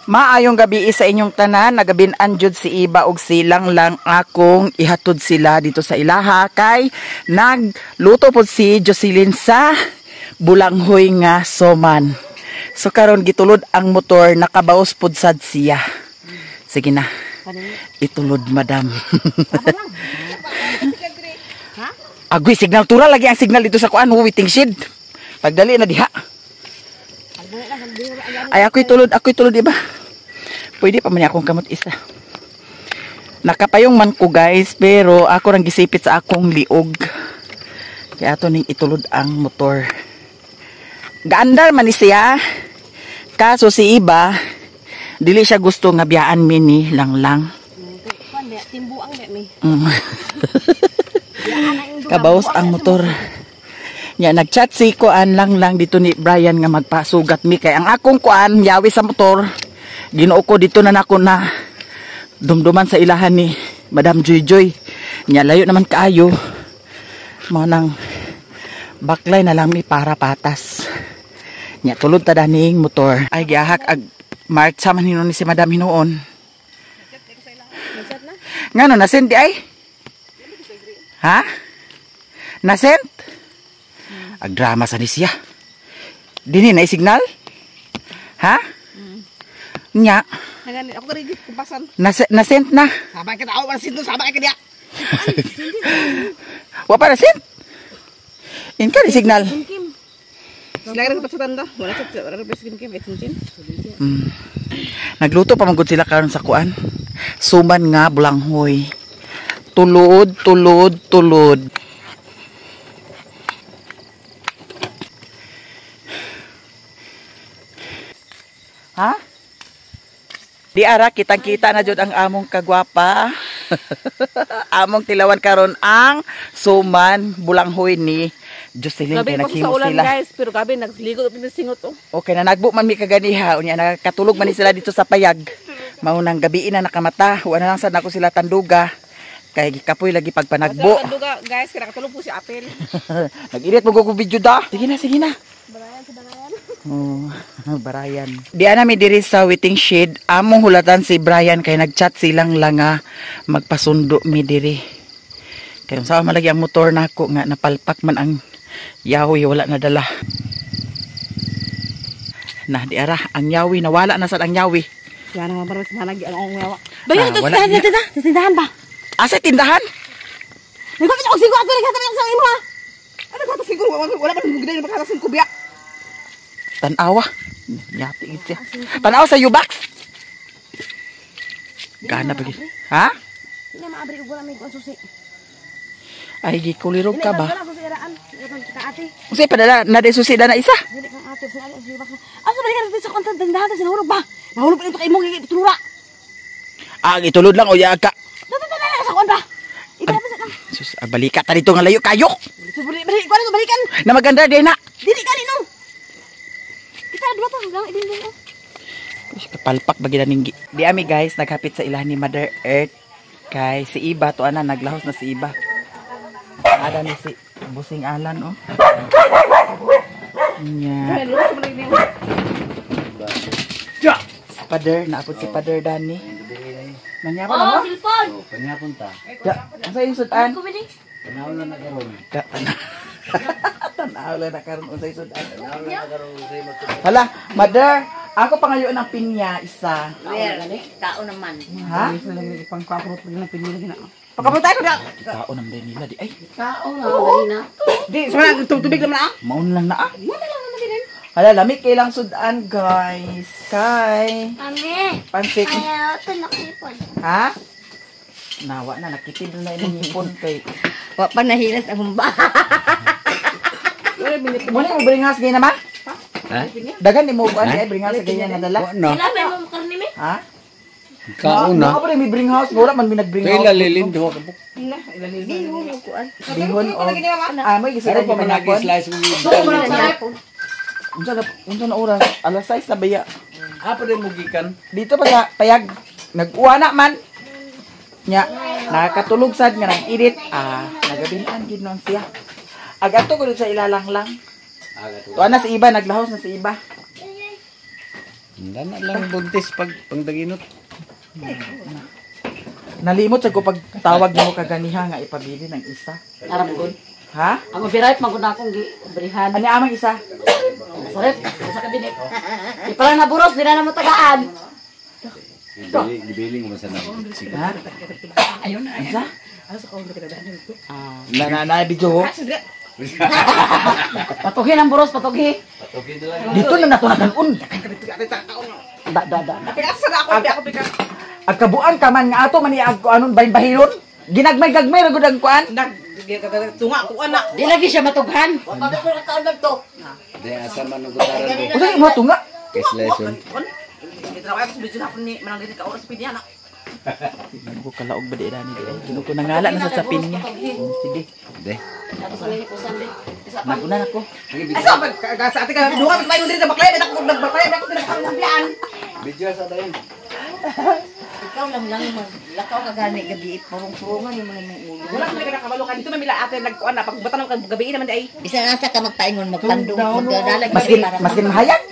Maayong gabi sa inyong tanan, nagabin-an jud si Iba og silang lang akong ihatod sila dito sa ilaha kay nagluto pod si Jocelyn sa bulanghoy nga suman. So karon gitulod ang motor, nakabaos pod sad siya. Sige na. Itulod, madam. Agoy, signal tura lagi ang signal dito sa kuan, waiting shed. Pagdali na diha. Ay, ako'y tulod, iba. Pwede pa man niya akong kamot isa. Nakapayong man ko, guys, pero ako rang gisipit sa akong liog. Kaya ato ning itulod ang motor. Gaandar man ni siya. Kaso si iba, dili siya gusto nga biyaan mi ni lang lang. Timbuang mi. Kabaos ang motor. Nya nagchat si kuan lang lang dito ni Brian nga magpasugat mi kay ang akong kuan yawi sa motor. Ginoo ko, dito na nako na dumduman sa ilahan ni Madam Joy Joy. Nya layo naman kaayo. Mao nang baklay na lang mi para patas. Nya tulod ta daning motor. Ay, gihak ag marcha man hinuon ni si Madam hinuon. Ngano nasend di ay? Ha? Nasend? Ag drama sa ni siya. Dini na signal? Ha? Nya, Nagani ako rin kumpasan. Nasend na. Sabay kita ako masin sabay ka diya. Wa pa nasend? In ka ni signal. Kim. Sila rin sa tanda. Wala sa wala rin kim kim kim. Nagluto pa man gud sila karon sa kuan. Suman nga bulanghoy. Tulod, tulod, tulod. Ha? Di ara kitang-kita na jud ang among kagwapa. Among tilawan karon ang suman bulanghoy ni Jocelyn Gabi kay pa sa naghimo ulan sila. Guys, pero gabi nagligo pin singot oh. Okay na nagbo man mi kaganiha unya nakatulog man ni sila dito sa payag. Mao nang gabi na nakamata, wa na lang sad nako sila tanduga. Kay gikapoy lagi pagpanagbo. Duga guys, kaya nakatulog po si Apel. Nag-edit mo ko video da. Sige na, sige na. Barayan sa barayan. Oh, Brian. Di ana mi diri sa waiting shed. Among hulatan si Brian kay nagchat silang lang nga magpasundo mi diri. Kay unsa man lagi ang motor nako nga napalpak man ang yawi, wala na dala. Na di ara ang yawi nawala na sad ang yawi. Wala na para sa managi ang akong yawa. Bayo, wala niya. Sa tindahan ba? Asa tindahan? Nagpapit ako siguro ako naghatag sa imo ha. Ano ka siguro wala wala man mugday na pagkatasin ko biya. Tanawa. Yati gid siya. Tanawa sa U-box. Gana pa gid. Ha? Hindi maabri og wala may kuan susi. Ay, gikulirog ka ba? Wala susi iraan. Ito kita ate. Unsay padala na di susi na isa? Dili kang ate sa ali sa baka. Asa ba ka sa kontan tindahan sa nahulog ba? Nahulog pa nito kay imong giturura. Ah, gitulod lang o ya ka. Dito sa kuan ba? Ito pa sa ka. Sus, ah, balika ta dito nga layo kayo. Sus, balik balik kuan balikan. Na maganda din na. Dili ka no. Kita dua ta lang idin din. Uy, kapalpak ba gid ning di ami guys naghapit sa ilahan ni Mother Earth kay si Iba to ana naglahos na si Iba. Ada ni si Busing Alan oh. Nya. Ja. Si Pader, naapod si Pader Dani. Nanyapon na mo? Silpon! Oh, kanyapon ta. Ja, unsa yung sudan? Kumini? Tanaw na na karon. Da, tanaw lang na karon unsay sudan. Tanaw na na karon unsay matubag. Hala, Mother, ako pangayoon ng pinya isa. Where? Tao naman. Ha? Pangkaprot na pinili na. Pagkapunta ko na. Tao naman din nila di ay. Tao na, dali na. Di, sa tubig naman ah. Maun lang na ah. Hala, lamig kay lang sudan, guys. Kay Mami! pansik. Ayaw, ito nakipon. Ha? Nawa na nakitid na imong ngipon kay. Wa pa nahilas ang humba. Muna mo bringas gay naman? Ha? Dagan ni mo kuan ay bringas gay nga dala. Wa na. Kailan may mo karni mi? Ha? Kaon na. Ako rin may bring house, wala man may nag-bring Kay house. lalilin duha ka buk. Bihon o ah, may Pero gisudan pa ni man panakon. slice mo. Unsa na oras? Alas 6 na baya. Ah, pa din mo gikan. Dito pa sa payag nag-uwa na man. Nya, nakatulog sad nga nag-edit. Ah, nagabinan gid noon siya. Ag ato ko dun sa ilalang lang. Ah, gato. Tuan na si Iba, naglahos na si Iba. Dana lang buntis pag pangdaginot. Nalimot sa ko pagtawag nimo kaganiha nga ipabili ng isa. Aram gud. Ha? Ang ubiray man gud na akong giubrihan. Ani amang isa? Sarap sa kabinet. Di pala naburos, di na mo tagaan. Gibili mo sa nang. Sige. Ha? Ayun na. Isa? Na na na video. Patugi ng buros, patugi. Dito na nato nakanon. Da da da. Pigasa na ako, ako pikas. Ag kabuang ka man nga ato man ag anon bahin bahilon. Ginagmay-gagmay ra gud ang kuan. Nag tunga ko anak. Di lagi siya matughan. Wa pa ko nakaon to. Di asa man ang gutaran ko. Usa imo tunga. Kay lesson. Gitraway ako sa video hapon ni manang dili ka oras pidi anak. Ko kalaog ba di dani di ay. Ginoo ko nangala na sa sapin niya. Sige. Di. Tapos sa lini kusan di. Isa pa. Naguna na ko. Ay sa pag sa ate ka duha mas mayon diri na baklay ako nagbaklay ako diri sa bian. Video sa dayon. Ikaw lang lang mag lakaw ka gani gabi purong-purungan yung mga imong ulo. Wala man ka nakabalo ka dito man mila ate nagkuan na pagbata ng gabi naman di ay. Bisan asa ka magpaingon magtandong magdadalag Maskin maskin mahayag.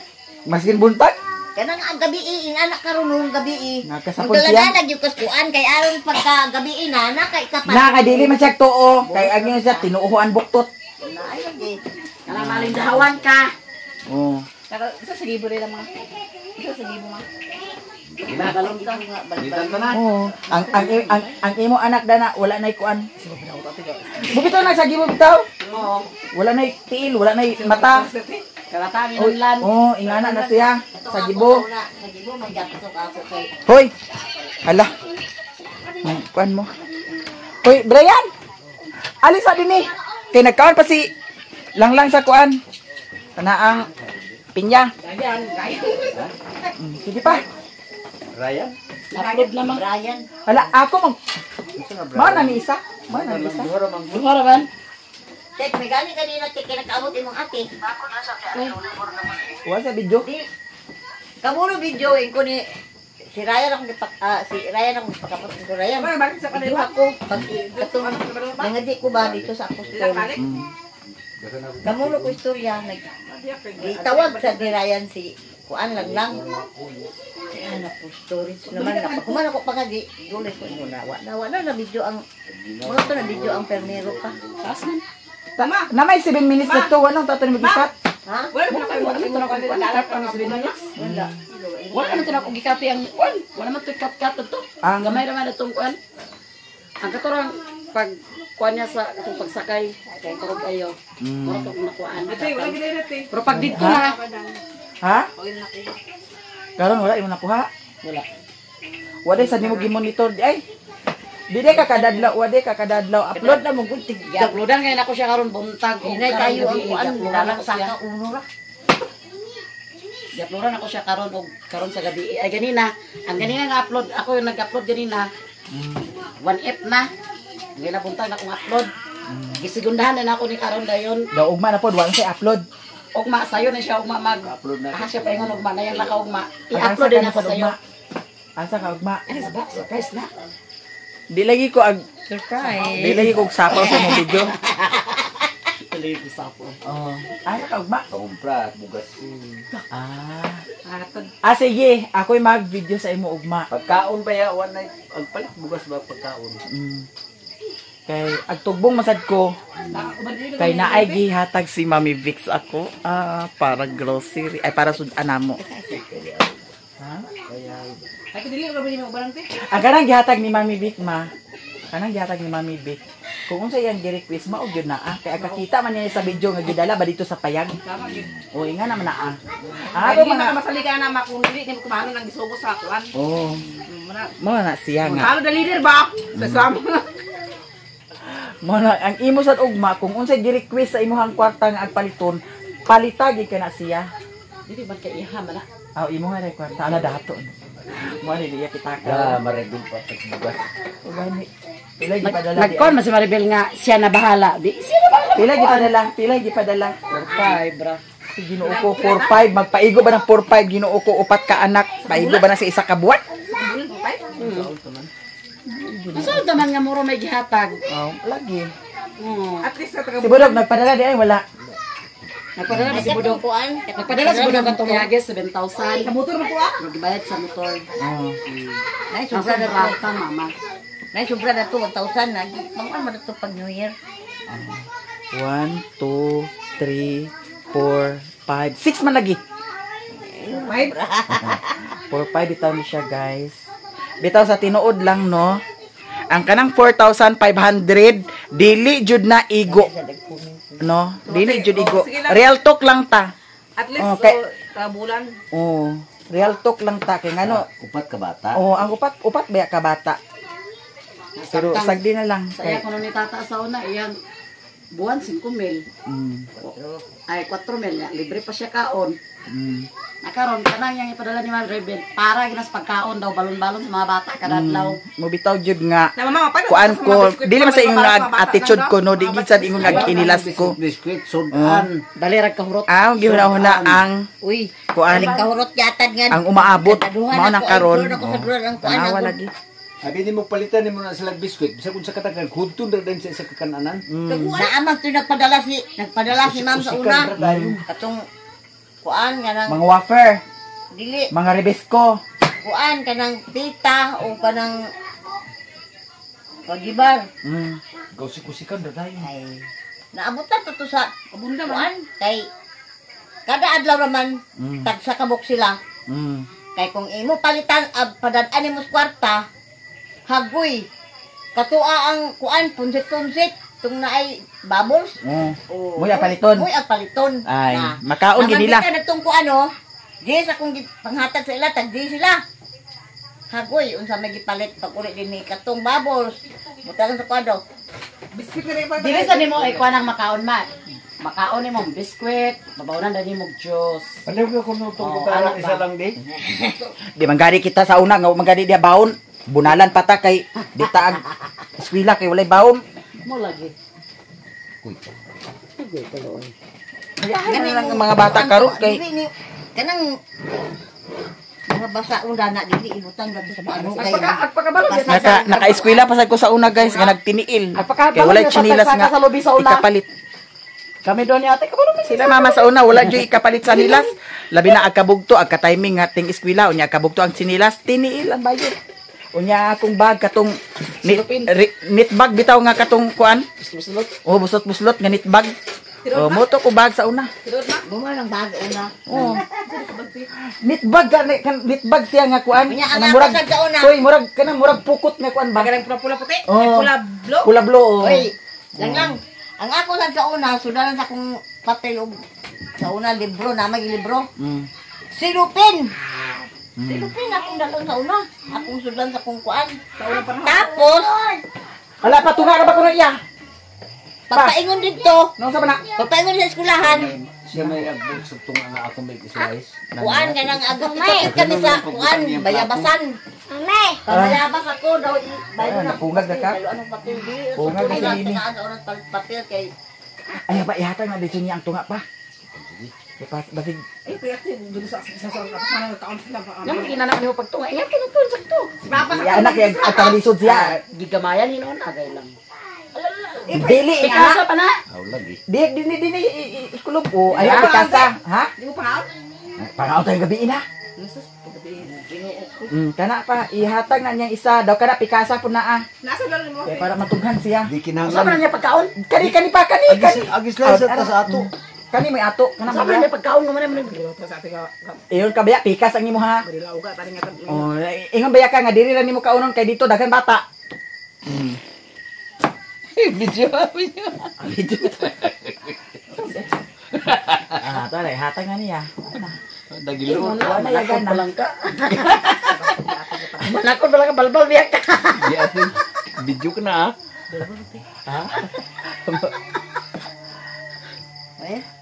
Maskin buntag. Kanang ang gabi in anak karon nung gabi. Nakasapon siya. Magdaladalag yung kaskuan kay aron pagka gabi na na kay kapat. Na kay dili man siya tuo. Kay ang yun siya tinuohan buktot. Na ay lagi. Kanang malindahawan ka. Oh. Isa sa libo rin ang mga. Isa sa libo mga. Balon ka nga Gitan ta na. Oo. Ang imo anak dana wala nay kuan. Bubitaw na sa bubitaw. Oo. Wala nay tiil, wala nay mata. Karatang inunlan. Oh, ingana na siya sa gibo. Sa gibo magyapasok ako kay Hoy. Hala. Kuan mo. Hoy, Brian. Alis sa dinhi. Kay nagkaon pa si Langlang sa kuan. Kana ang pinya. Sige pa. Ryan. Upload naman. Brian. Hala, ako mang Mao na ni isa. Mao na ni isa. Duha ra man. Tek, may gani kanina tek kinakaabot imong ate. Wa sa video. Kamuno video ko ni si Ryan akong gipak si Ryan akong gipakabot ko Ryan. Bakit sa Video kanila? ako pag katong mga di ko ba dito sa ako story. Kamuno ko istorya nag gitawag sa ni Ryan si kuan lang lang. Kaya na po storage naman na pag ako pa nga di dulis ko ingon na wa na wa na na video ang mga to na video ang permero pa. Taas man. Na may 7 minutes na to, anong tato ni magipat? Ha? Wala man ako Wala man to na Wala. Wala man to na akong gikati ang kuan. Wala man to kat-kat to. Ang Gamay ra man itong kuan. Ang katurang pag kuan niya sa itong pagsakay kay kurog ayo. Mura to akong nakuan. Pero pag dito na, Ha? Karon wala imo nakuha. wala. Wala sa nimo gi-monitor di ay. Di ka kadadlaw, wala ka kadadlaw upload Upload na mo gud i-uploadan ngayon ako siya karon buntag og Hinay karon kayo ang gabi, kuan i-uploadan lalang ako siya. saka uno ra. I-uploadan ako siya karon og karon sa gabi. Ay ganina, ang ganina nga upload ako yung nag-upload ganina. 1F na. Ngayon na buntag na akong upload. Gisigundahan na ako ni karon dayon. Daw ugma na pod, wala siya upload. Ugma sayo na siya ugma mag Upload na. Ah, siya paingon ugma na yan laka ugma. Asa I-upload ka din na ako sa sayo. ugma? Asa ka ugma? Ay, ba, surprise na. Di lagi ko ag Surprise. di lagi ko og sapaw sa imong video. Tuloy ko sa po. Oh. Asa ka ugma? Pangumpra at bugas. Ah. Ah sige, ako'y mag-video sa imo ugma. Pagkaon ba ya one night? Ang palit bugas ba pagkaon? Kay agtugbong masad ko kay naay gihatag si Mami Vix ako ah, para grocery ay para sud-an namo. Ha? Ay dili ra ba ni mo barang te? Ang kanang gihatag ni Mami Vic ma. Kanang gihatag ni Mami Vic. Kung unsa iyang gi-request mao gyud na ah. Kay kakita man niya sa video nga gidala ba dito sa payag. O inga naman na ah. Ang Ay ako mga mga masaliga na makung dili ni mo kumano nang gisugo sa kuan. Oh, Muna. mao na siya nga. Talo the leader ba? Sa sama. Mao na ang imo sad ugma kung unsay gi-request sa imuhang kwarta nga agpaliton, palita gid ka na siya. Dili man kay iha man na. Aw imo nga ray kwarta ala dato. Mo ni diya pitaka. Da maregul pa pag bugas. Ugani. Pila gipadala di. Nagkon man si Maribel nga siya na bahala. Di siya na bahala. Pila gipadala, pila gipadala. 5 bra. Ginoo ko 4-5, magpaigo ba ng 4-5 Ginoo ko upat ka anak, paigo ba na sa isa ka buwan? Masud naman nga muro may gihatag. Oh, lagi. Oo. At least sa taga Si Budog nagpadala di ay wala. Nagpadala si Budong. Nagpadala si Budong katong yagis 7,000. Sa motor mo ko ah. Magbayad sa motor. Oh. Nay Ang sobra na sobra to. ka, mama. Nay sobra na to 1,000 na. Pang man to pag New Year. 1, 2, 3, 4, 5, 6 man lagi. 5. 4, 5 bitaw ni siya, guys. Bitaw sa tinuod lang, no? Ang kanang 4,500, dili jud na igo. No? Dili jud igo. Real talk lang ta. At least Okay. oh, tabulan. Oh, real talk lang ta kay ngano. Upat ka bata. Oh, ang upat upat ba ka bata? Pero sagdi na lang Sa iya kay kuno ni tata sa una, iyang buwan 5 mil. Ay, 4 mil niya. Libre pa siya kaon. Nakaron kanang yang ipadala ni Ma'am Rebel para ginas pagkaon daw balon-balon sa mga bata kada adlaw. Mo bitaw jud nga Na mama, paano kuan ko dili man sa ingon nga attitude ko, no, di gid sad ingon nga inilas ko. Biskuit, sudan. Dali ra kahurot. Ah, gihuna-huna ang Uy, kuan kahurot yatad nga. ang umaabot Kadaduhan mao nang ako, karon. ay, ako sa dulan ang kuan, Tanawa ako. lagi. Abi ni mo palitan nimo na sila biskuit. Bisag unsa ka tagal hudton ra din sa isa ka kananan. Naamang to nagpadala si ma'am sa una. Katong kuan kanang Mga wafer, dili mga rebesko. kuan kanang tita o kanang pagibar. Gausik-usikan ra dayon. Ay, naabot na to sa kuan kay kada adlaw raman tagsa kabok sila. Kay kung imo palitan padad-an nimo sa kwarta, hagoy. Katua ang kuan punsit-punsit tung naay bubbles. Oh. Moy ang paliton. Moy ang paliton. Ay, makaon gid nila. Naman kita kuan oh. Di sa akong panghatag sa ila tag di sila. Hagoy unsa may gipalit pag uli din ni katong bubbles. Butangan sa kuan daw. Biscuit na rin pa. Dili sa nimo ay kuan ang makaon ma. Makaon nimo biskwit, babawnan na nimo juice. Ano ko kuno tong Oh, butaran anak isa ba? lang di? Di man gani kita sa una nga man gani diya baon. Bunalan pa ta kay di ta ag eskwela kay walay baon. Mo lagi. Uy. Agoy tuloy. Gani lang ang mga bata karon kay Dili ni kanang mga basa unda na dili ibutang dito sa ano kay. Agpakabalo naka eskwela pa sad ko sa una, guys, nga nagtiniil. Kay walay tsinilas nga sa lobby sa una. ikapalit. Kami doon ni ate kabalo mi. Sila mama sa una wala jud ikapalit sa nilas. Labi na agkabugto agka-timing nga ting eskwela unya kabugto ang tsinilas, tiniil ang bayot. Unya akong bag katong knit bag bitaw nga katong kuan. Buslot. Oh, buslot-buslot nga knit bag. Oh, moto ko bag sa una. Buman ang bag una. Oh. Knit bag gani kan knit bag siya nga kuan. Unya, ang Kanang ako murag sad sa una. Toy, murag kanang murag pukot nga kuan ba? Kanang pula-pula puti. Oh. Ay, pula blue. Pula blue. Oh. Oy, lang lang. Ang ako lang sa una, sudalan sa akong papel og sa una libro na may libro. Silupin. Silupin akong dalon sa una. Akong sudan sa akong kuan. Tapos, Ala patunga ka ba kuno iya? pagpaingon dito, No sa ba na? pagpaingon sa eskwelahan, Siya may agbog sa tunga nga ako may slice. kuan kanang agot kami sa kuan, bayabasan. Pabayabas ako daw bayo Ah, na. napungag na ka? Bayo anong papel di. Pungag na Sa sa ini. Sa unang papel kay Ay ba ihatag na dito niya ang tunga pa. Ipas basig Ay, kuya, dun sa taon sila. Namo ginanak nimo pagtunga. Ingat ka na to sakto. Si Papa sa Ya anak ya at lisod siya. Gigamayan hinuon agay lang. Dili Pikasa anak. pa na. Aw lagi. Di di di di ikulob o ay pikasa, ha? Di mo pangaon? Pangaon tayo gabi ina. Jesus, paggabi. Kana pa ihatag na niya isa daw kana pikasa po na ah. Nasa lalo mo. Kaya para matughan siya. Di Sa man kinahanglan. niya pagkaon? Kani kani pa kani kani. Agis slice ta sa ato. Kani may ato kana Sa man may. niya pagkaon naman man. Sa ate ka. Iyon ka baya pikas ang imo ha. Barila uga tani nga. Oh, ingon baya ka nga diri ra nimo kaunon kay dito daghan bata. Video video. Ah, to ay hatag na niya. Dagilo. Wala na yagan na. Palang ka. Manakot pala ka balbal biyak ka. Di atin. Video ka na ah.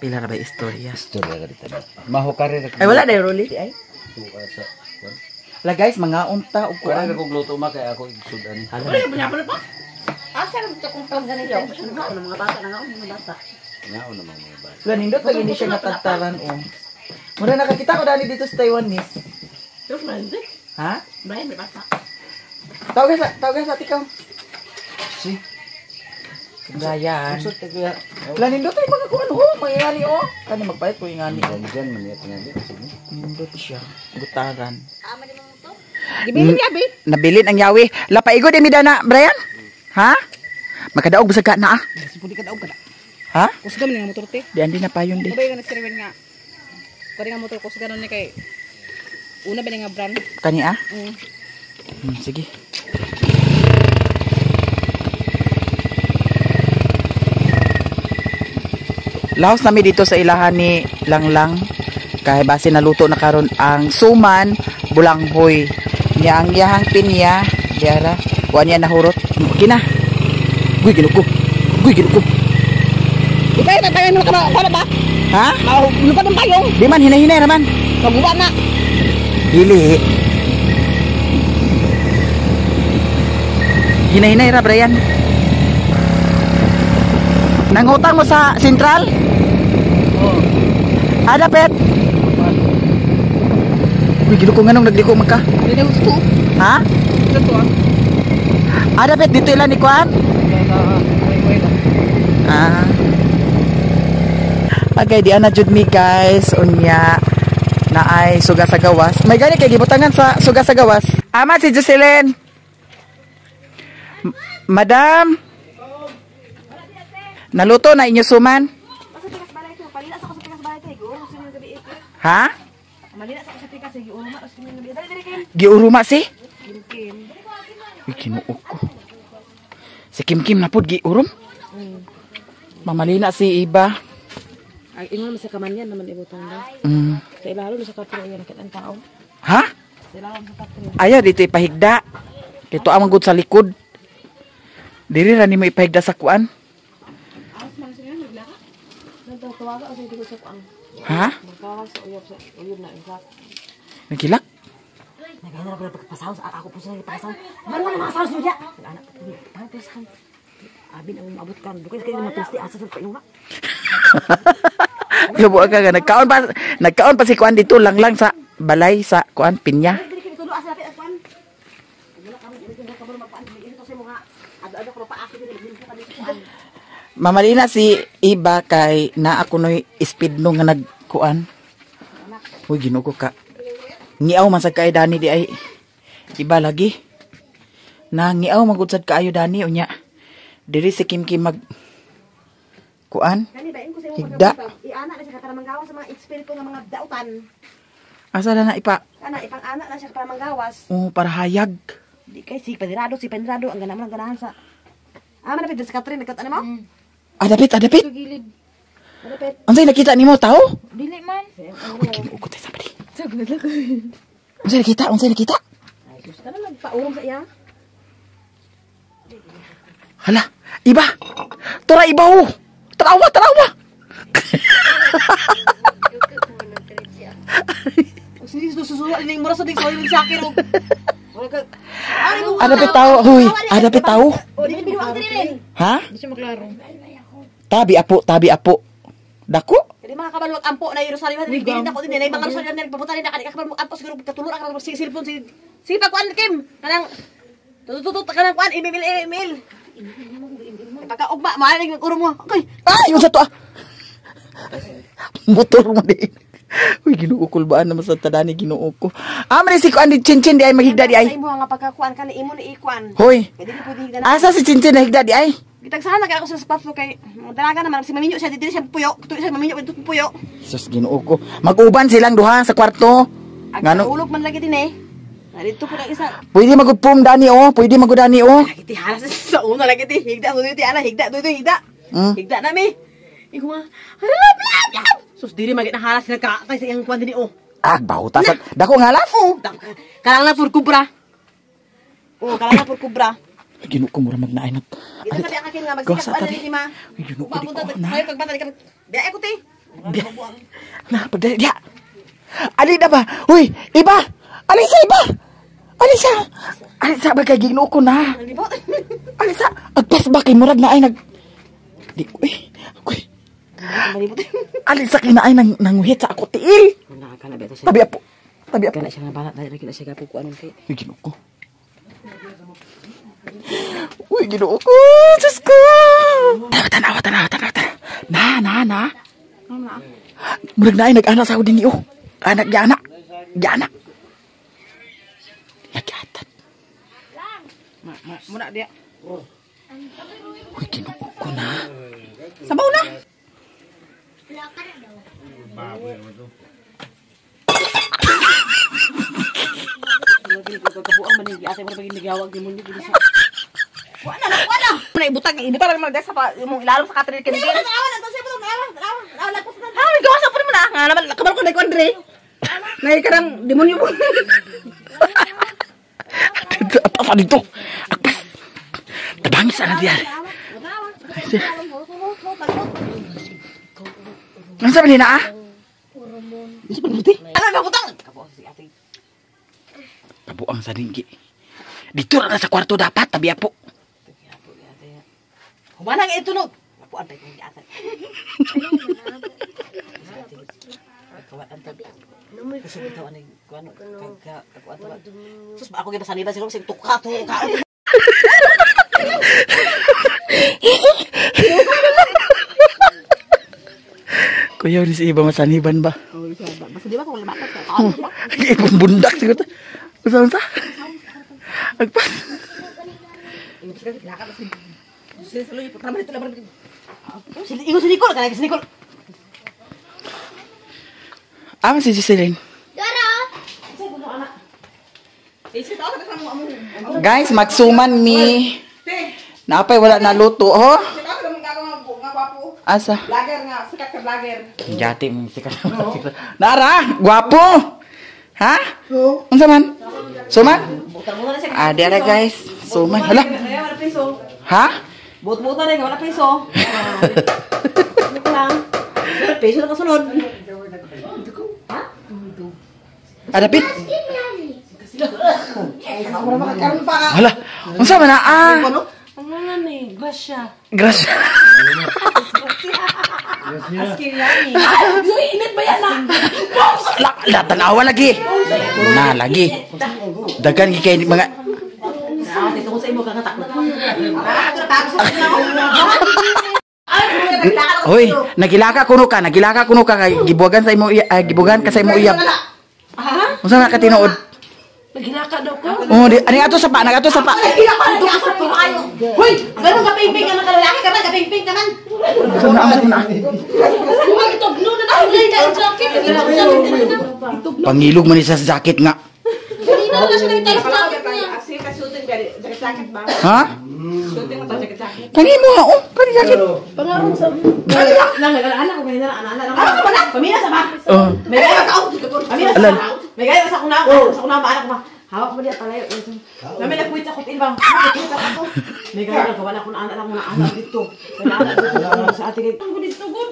Pila ra ba istorya? Istorya ka dito. Mahukari ra. Ay wala na Rolly ay. Tuka sa. La guys, mga unta og Kuan kuan. ra kog luto ma kay ako igsudan. Asa lang ito kung pang ganito. Ano mga bata na nga mga bata. Ngao naman mga bata. Wala nindot pag hindi siya natagtaran oh. Mura nakakita ko dani dito sa Taiwan, miss. Terus man di. Ha? Brian may bata. Tawagan sa tikaw. Si. Brian. Unsa ta kaya Lanindot ay mga kuan ho, mangingani oh. Kani magpalit ko ingani. Diyan man niya tingali. Nindot siya. Gutaran. Gibilin yabi. Nabilin ang yawi. Lapaigo di mi dana, Brian? Ha? Makadaog bisag ka na ah. Pudi ka daog ka na. Ha? Kusga man nga motor te. Di andi na payon di. Kabay nga nagsirwin nga. Kari nga motor kusga nun ni kay una ba ni nga brand? Kani ah? Mm. Sige. Laos nami dito sa ilahan ni Langlang. Kay base naluto na karon ang suman bulanghoy. Niya ang iyahang pinya, diara. Kuan niya nahurot. Kina. Guy ginuko. Guy ginuko. Ikay na tayo ka na ba? Ha? Lupad ng payong. Di man hinay-hinay raman. Maguba na. Dili. Hinay-hinay ra Brian. Nangutang mo sa sentral? Oo. Ah, dapat. Uy, ginuko nga nung nagliko man ka. Hindi na gusto. Ha? Ito ah. Ah, dapat dito ilan ni Kwan? Ah. Okay, di ana jud mi guys. Unya na ay suga sa gawas. May gani kay gibutangan sa suga sa gawas. Ama si Jocelyn. Madam. Naluto na inyo suman? Ha? Giuruma si? Uy, kinuok ko. Si Kim Kim na pod giurum. Mamalina si Iba. Ay, ingon naman sa kamanyan naman ibutang daw. Sa ilalo sa kapro yan nakit ang tao. Ha? Sa ilalo sa kapro. Ayaw dito ipahigda. Dito ang gud sa likod. Diri ra nimo ipahigda sa kuan. Ha? Nagilak? Nagana ko pagpasaw sa ako po sa nagpasaw. Maro na mga saws niya. Anak, tang Abin ang maabot kan. Dukay kayo matusti asa sa painuna. Lubo ka nga nagkaon pa si kuan dito lang lang sa balay sa kuan pinya. Mamalina si Iba kay na ako noy speed no nga nagkuan. Uy, Ginoo ko ka. Ngiaw man sad kay Dani di ay iba lagi. Na ngiaw magud sad kaayo Dani unya. Diri si Kim Kim mag kuan. Higda. Iana na siya para manggawas sa mga espiritu nga mga dautan. Asa na na ipa? Ana ipang-ana na siya para manggawas. Oh, para hayag. Di kay si Panirado ang ganaman ang ganahan sa. Ah, man sa Catherine nagkat ano mo? Adapit, adapit. Gilid. Adapit. Unsay nakita nimo tao? Dili man. Uy, Ginoo ko tay sabadi. Unsay nakita? Unsay nakita? Ay, gusto na nagpaurong sa iya. Hala, iba. Tara iba ho. Tarawa, tarawa. Adapit tao, huy. Adapit tao. Ha? Tabi apo, tabi apo. Dako? Dili makakabalwag ampo na Jerusalem. Dili na ko din mga Jerusalem na nagpapunta rin na kani ampo siguro katulor ang cellphone si sige pa kuan Kim. Kanang tututut kanang kuan email email. Pagkaugma maaring mag-uro mo. Okay. Ay, unsa to ah? Motor mo din. Uy, Ginoo kulbaan naman sa tadani Ginoo ko. Ah, man si kuan di Chinchin di ay maghigda di ay. Sa imo nga pagkakuan kani imo ni ikuan. Hoy. Kay dili pwede higda na. Asa si Chinchin na higda di ay? Gitagsahan na kay ako sa spot kay dalaga naman si maminyo siya dili siya puyo. Tuyo siya maminyo dito puyo. Sus, Ginoo ko. Mag-uban silang duha sa kwarto. Ngano ulog man lagi din eh. Narito po na isa. Pwede magupom dani oh, pwede magudani oh. Lagi ti halas sa una lagi ti higda tuyo ti ana higda tuyo higda. Higda na mi. Iko nga. Lap lap lap. Sus diri magit na halas nagka kay sa iyang kuan dinhi oh. Ah, bahuta sa dako nga halas. Oh, kalang na pur kubra. Oh, kalang na pur kubra. Ginoo ko mura magnaay nag. Ito sabi ang akin nga magsikap ano ni ma. Ginoo ko di ko na. Kayo pagbata di ka. Biya ko ti. Na pagdali diya. Ali na ba? Uy, iba. Ali sa iba. Ali sa. Ali sa ba kay Ginoo ko na. Ali sa. Agpas ba kay murag na ay nag. Di ko eh. Uy. Ali sa kinaay nang nanguhit sa ako tiil. Tabi apo. Tabi apo. Kana siya nga bala, dali na siya gapo kuan kay. Uy, Ginoo ko. Uy, Ginoo ko. Diyos ko. Tanawa, tanawa, tanawa, tanawa. Na na na. Murag na ay nag-ana sa ako din oh. Anak giana. Giana. Lagiatan. Muna dia. Uy, Ginoo ko na. Sabaw na. Wala na, wala. Muna ibutang, ibutang lang man sa pa imong ilalom sa katril kini. Ha, gawa sa pud mo na. Nga naman kabalo ko na ko Andre. Nay karang demonyo mo. Apa dito? Akpas. Tabangis ana diyan. Ano sabi nila ah? Ano ba butang? Kabuang sa dinggi. Dito ra na sa kwarto dapat, tabi apo. Humana nga itunog. Napuan tayo kung giatan. Sus, ako gibasaniban siguro sig tuka tuka. Kuya, ni si Iba masaniban ba? Basta di ba kung limakat ka? Ibang bundak siguro. Unsa unsa? Agpas. Ingon si Nicole, kanang si Nicole. Ah, si Jocelyn. Guys, magsuman mi. Napay wala na luto, ho? Asa? Vlogger nga, sikat ka vlogger. Yati mo sikat. Nara, gwapo. Ha? Unsa man? Suman? Ah, diara guys. Suman. Hala. Wala piso. Ha? Buot-buot na rin, wala piso. Ano lang? Piso na kasunod. Adapit. Hala, unsa man na ah? Ano na ni? Grasya. Grasya. Ay, init ba yan ah? La, la tanawa lagi. Na lagi. Dagan gi kay mga Dito ko sa imo kakatakot. Hoy, nagilaka kuno ka kay gibuwagan sa imo gibuwagan ka sa imo uyab. Unsa man ka tinuod? Naghilaka daw ko. Oh, di ani ato sa pa, nagato sa pa. Hoy, ganun ka pingping ka man kalalaki ka man, kapingping ka man. Unsa na, unsa na? Itugno na na ang jacket. Pangilog man ni sa jacket nga. Kanina na siya nagtalo sa jacket niya. Ha? Kani mo ha? Oh, kani jacket. Lang, anak ko kanina, anak anak. Ano ka ba na? Pamina sa ba? Oh. May gaya ka. Pamina sa Alan. ba? May gaya sa akong na, sa akong na anak ko ba? Hawak mo diya palayo. Nami na kuwit sa kutin ba? May gaya ka wala ko na anak lang na anak dito. Wala anak dito sa ate kay. Gud dito gud.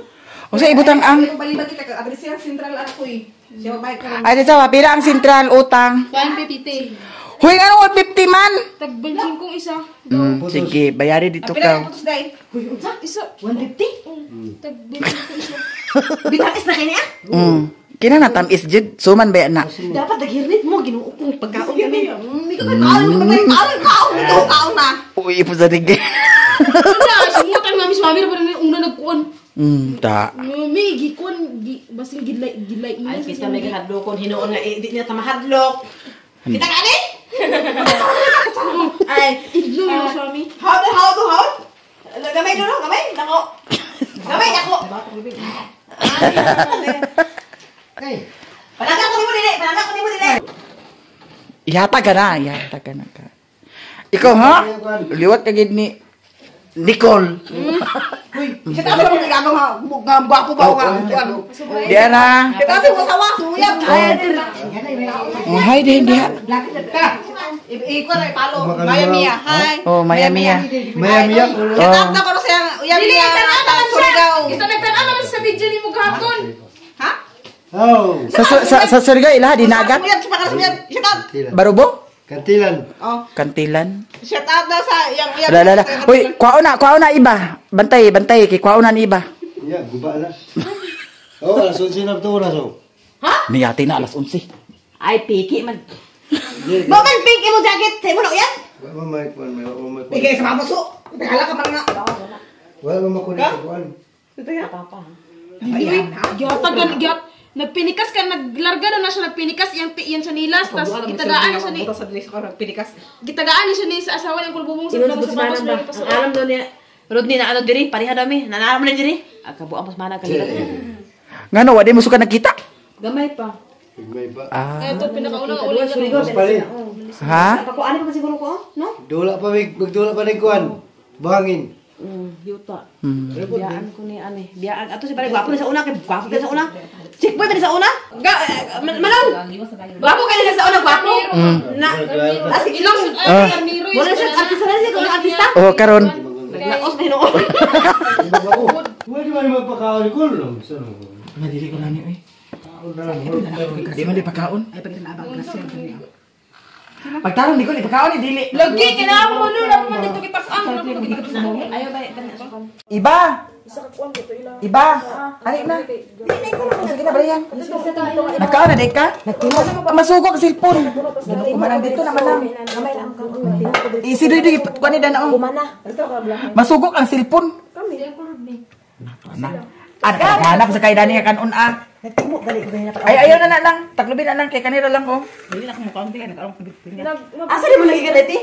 Unsa ibutang ang Balibag kita ka address siya sentral anak ko eh. Siya mabayad ka Ay, di sawa, pila ang sentral utang? 150. Hoy, ano 150 man? Tagbansin kong isa. Sige, bayari dito Pila ka. ka putos dai? Isa 150. Tagbansin kong isa. Bitamis na kini ah. Kina na tamis jud, suman ba na? Dapat naghirnit mo Ginoo kong pagkaon kami. Hindi ko kaon, kaon, kaon, kaon, ito kaon na. Uy, ipo sa dige. Wala, sumutan nga miss mami ra na una nagkuan. Ta. May gikuan gi basin gilay gilay Ay, kita may gahadlokon hinuon nga eh, di niya ta mahadlok. Kita ka ani? Ay, Idlo yung mami. How how to how? Gamay dulo, gamay nako. Gamay nako. Palaga ko nimo dili, palaga ko nimo dili. Ihatag ka na, ihatag ka na ka. Ikaw ha? Liwat ka gid ni Nicole. Kita sa mga gagawin ha, nga gwapo ba nga ano. Di na. Kita sa mga sawa, suyab. Oh, hi din diha. Iko na ipalo. Maya Mia, hi. Oh, Maya Mia. Maya Mia. Shout out na ko sa uyab niya. Surigao. Ito nagtanaw naman sa video ni mo gahapon. Ha? Oh. Sa Surigao ilaha dinagat. Uyab, sa pangalan uyab. Shout out. Barubo? Kantilan. Oh, Kantilan. shout out na sa iyang uyab. Ala, ala, ala. Uy, kuwaon na iba. Bantay, bantay kay kuwaon na ni iba. Ya, guba na. Oh, alas 11 na to oras oh. Niyati na alas 11. Ay, piki man. Mo man pink imo jacket, mo na uyab. Wa ma may kuan, may wa may kuan. Bigay sa mamuso. Hala ka man nga. Wala ma makulit kuan. Papa. Giyatagan giyat. Nagpinikas ka, naglarga na siya, nagpinikas iyang iyang sanilas, tas gitagaan na siya ni. Gitagaan na siya ni sa asawa niyang kulbubong sa Ingon sa sapatos ba? mo. Ang alam daw niya. Rodney na ano diri, pareha dami. Nanaalam na diri. Akabuang pas mana kalila. Ngano wa di mo suka nakita? Gamay pa. May ba? Ah. Ito pinakaunang uli niya. Mas palit. Ha? Pakuan pa siguro ko, no? Dula pa mig, magdula pa ning kuan. Buhangin. Yuta. Biyaan ko ni ani. Biyaan ato si pare gwapo ni sa una kay gwapo kay sa una. Chick boy ba ni sa una? Ga manong. Gwapo kay ni sa una gwapo. Na as Ilong ay Ramiro. wala siya artista na siya kung artista. Oh, karon. Naglaos na hinuon. Pwede man magpakaon ni Kulong. Nadili ko na ni oy. Di man di pagkaon. Ay, pag naabang grasya. Pagtarong ni ko di pagkaon ni dili. Lagi kinawa mo no, dapat man dito kita sa Ayaw ba? Iba. Iba. Ali na. Sige na Brian. Nagkaon na di ka? Masugo ka cellphone. Kumanang dito naman lang. Isi dili kuan ni dana oh. Masugok ang cellphone. Na. Ah, hanap sa kay dani nga kanon ah. Nagtimo gali ko ganyan pa. Ay ayaw na na lang. Taglubin na lang kay kanila lang oh. Dili na akong mukaon, kaya nagkaroon ko. Asa di mo lagi ka dati?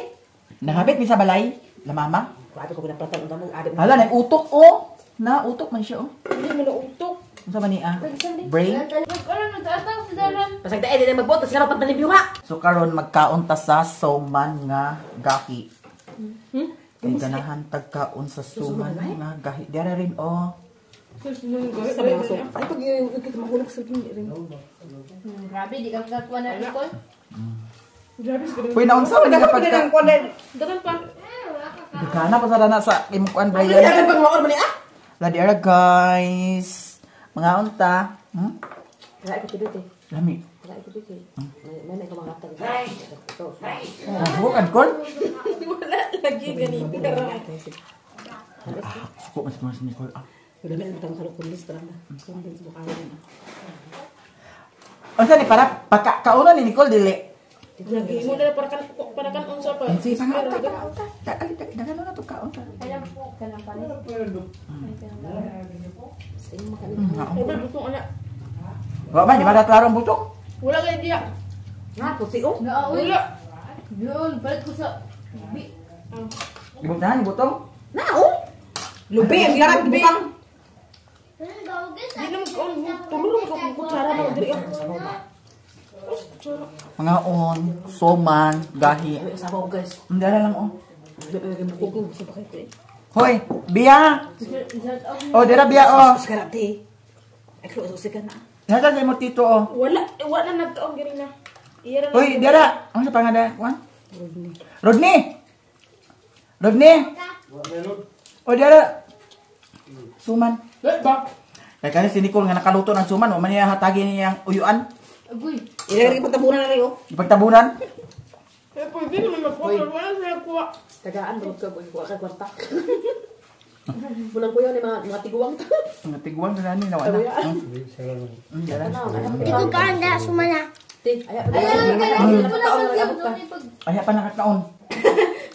Nangabit mi sa balay, la mama. Grabe ko ginaplatan unta mo abi. Hala na utok oh. Na utok man siya oh. Hindi mo na utok. Unsa man ni ah? Brain. Ano na tatang sa dalan. Pasag dae di na magbot tas karon pagpalimpyo ha. So karon magkaon ta sa suman nga gahi. Kay ganahan tagkaon sa suman nga gahi. Dira rin oh. Ay, pag kita mahulog sa rin. Grabe, di ka magkakuha na Nicole. Uy, naunsa man ka pagka Dagan pa. Dagana pa sa dana sa imong kuan Brian. Ay, pag maon man ni ah. La dira guys. Mga unta. Wala ko tidot eh. Lami. Wala ko tidot eh. May may kamangatag. Suko kan kol? Wala lagi ganito. Ah, suko mas mas Nicole. Ah. Wala na ang tang kulis parang na. Unsa ni para pagka kauna ni Nicole dili. Lagi mo na para kan unsa pa. Sige, pangaunta, pangaunta. Dagan na to kaon ta. Wala butong ana. Wa man di ba klaro ang butok? Wala kay diya. Nga puti oh. Wala. Yun, palit ko sa Ibutahan butong. Na oh. Lubi, ang larag butang. Di na magkaon. Tulo ra magkaon kutsara na diri. Mga on, soman, gahi. Sabaw guys. Hindi na lang oh. Hoy, Bia. Oh, dira Bia oh. Sekarang ti. Ay ko sa na. Nasa sa imo tito oh. Wala, wala na nagkaon gani na. Iya ra. Hoy, dira. Ano sa pangada? Juan? Rodney. Rodney. Oh, dira. Suman. Kaya kasi si Nicole nga nakaluto ng suman, wa man niya hatagi niyang uyuan. Agoy. Ilagay pagtabunan na rin oh. Ipagtabunan. Eh, pwede naman magkuha. Wala siya kuha. Tagaan ba ka kuha ka kwarta. Bulan ko yun, mga tiguang ta. Mga tiguang na ni nawa na. Dira. Ikaw ka anda sumana. Ti, aya pa. Ay, pa nakakaon.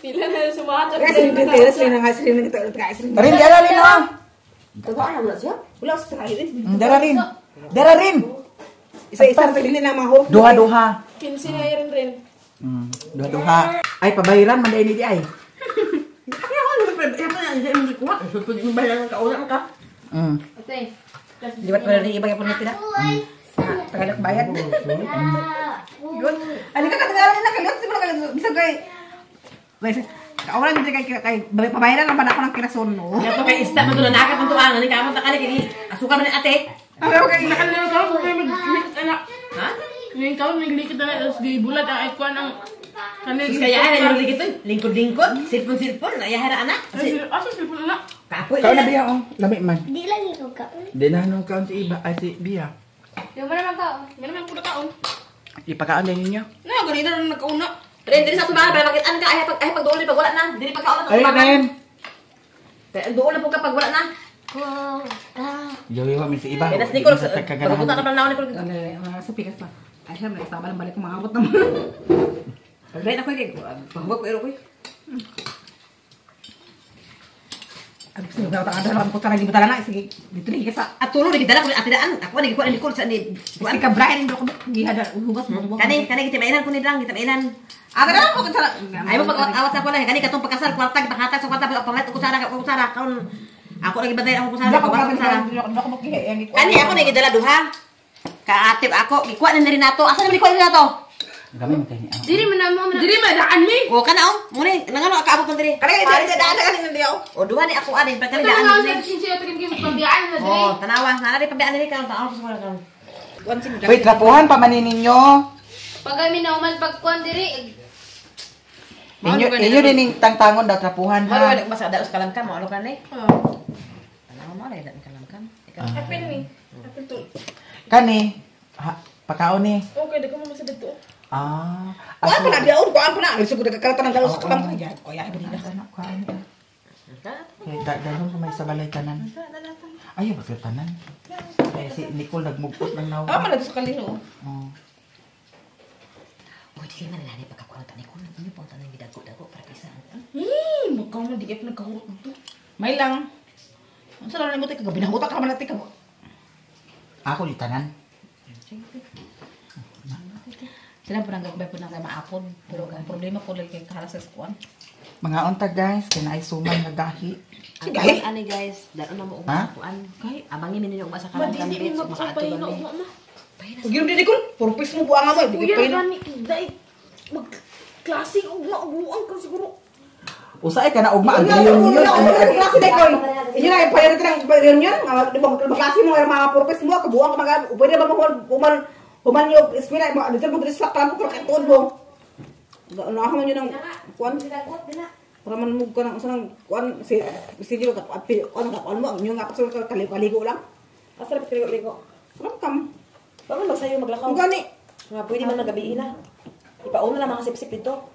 Pila na sumahat. Kasi rin tira sila nga sila nang kita sila. Rin, dira rin oh. Tagaan na siya. Wala sa tayo eh. Dira rin. Dira rin. Isa-isa sa dili na mga hurok. Duha-duha. 15 na rin rin. Duha-duha. Ay, pabayiran man ni di ay. Kaya ako ano ba kuha. Bayaran ka una ka. Ate. Di ba pala rin iba yung punit na? Tagalog bayad. Yun. Alika ka Tagalog na kalyot siguro kay bisag kay Kaulan dito kay pabayaran lang ba na ako ng kirason no. Dato kay isda man na nakat man tuangan ni kamot ta kani kini asukal man ni ate. Ano kay Nakalaro ka ko kay maglikit anak. Ha? Ngayon ka naglikit na tapos di bulat ang ay kuan ang kanil. Sus kaya ay yung likit lingkod-lingkod, silpon-silpon, ayahan na anak. Asa silpon anak? Kapoy. Kaon na Bia oh. Lami man. Di lang ikaw ka. Di na nung kaon si Iba ay si Bia. Di ba naman kaon? May naman ko na kaon. Ipakaon din ninyo. Na ganito na nagkauna. Ren diri sa tubangan para makitaan ka ay pag duol pag wala na. Diri pagkaon na Ay, tubangan. rin. Duol na po ka pag wala na. Jawi wa min si Iba. Kaya nas Nicole, Sa kaganahan. pagpunta ka pa na Nicole. Sa pikas pa. Ay siya man sama lang balik ko maabot naman. Paglain ako kay pagbuhat ko ero ko. Sige, ko talaga gibutala na sige dito lagi ka sa At tulo ni gidala ko atidaan. Ako ni gikuan ni Nicole sa ni kuan ka Brian ko gihada hugas mo. Kani kani gitimainan ko ni lang gitimainan. Ah, kana ko kita. Ay mo pag-awat sa ko lang kani katong pagkasal kwarta gipahatag sa kwarta pamalit ko sara ko sara karon ako lagi bantay ako sara ko sara. Kani ako ni gidala duha. Kaatip ako gikuan ni Renato. Asa ni gikuan ni Renato? Gamay mo tayo ni. Diri man na mo. Diri man daan mi. O kana oh, muni nangano kaabot man diri. Kani kani daan kani diri oh. O duha ni ako ani pagkali daan ni. Oh, tanawa, nana di pabiyaan diri karon tanawa sa karon. Wait, trapuhan pa man ninyo. Pag kami na uman pagkuan diri. Inyo inyo din ning tangtangon daw trapuhan ha. Maro basta daos kalamkam mo ano kan eh. Tanawa mo ra dan kalamkam. Apil mi. Apil to. Kani pakaon ni. Okay, dako mo sa dito. Ah, kuan pa na diaon, kuan pa na. Lisod ko nagkakaratan ng galaw sa kalam ko. Yan, kuya, iba nila. Kuan. Kay dalon ko may sa balay tanan. Ay, ba tanan? Kay si Nicole nagmugpot lang naw. Ah, man sa kaliro. Oh. Uy, dili man nila pagkakuan ta Nicole, inyo pa tanan gidago-dago para kaysa. Magkaon man di kay nagkahurot dito. May lang. Unsa lang nimo tay kagabi nahuta ka man natin ka. Ako di tanan. Sila po nang gabay po nang kay maapon. Pero ang problema ko lagi kay kahalas sa kuan. Mga unta guys, kay naay suman nga gahi. Gahi? Ani guys, dalo na mo ugma sa kuan. Abangi mi ninyo ugma sa kalamkam bitch, makaadto ba mi. Pag yun din Nicole, purpose mo buang mo. Kuya gani dai mag klase ugma ugmuan ka siguro. Usaay ka na ugma ang reunion. Klase Nicole. Inyo na priority ng reunion, mga klase mo mga purpose mo kabuang ka mag pwede ba mo human human yung eskwela mo dito mo diri sa kalam ko kay tuod mo. Ano man yun ang kuan? Para man mo ka ng usa ng kuan si si ka kuan ka kuan mo ang inyo nga pa kaligo lang. Asa ra kaligo-ligo? Kalam kam. Ba man magsayo maglakaw. Gani. Nga pwede man magabi na. Ipauna lang mga sipsip dito.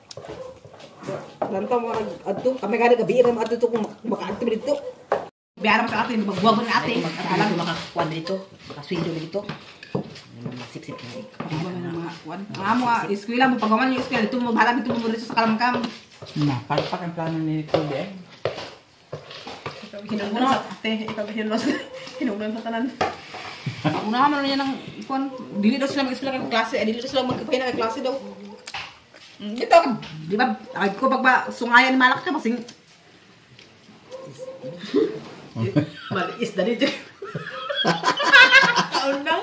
Lantaw mo adto kami gani gabi ra adto kung makaadto dito. Biyara sa atin magbuwag na ate. Alam ko makakuan dito, makaswindo dito. Sipsip na. Mga kuan. Amo eskwela mo pagaman yung eskwela dito mo bahala dito mo dito sa kalamkam. Na, palpak ang plano ni Nicole eh. Hinungnan sa ate, hinungnan sa tanan. Una man niya ng kuan, dili daw sila mag-eskwela kay klase, dili daw sila magpahina kay klase daw. Dito, di ba? Ay ko pagba sungayan malak ka masing. Maliis dali dyan. Kaon na.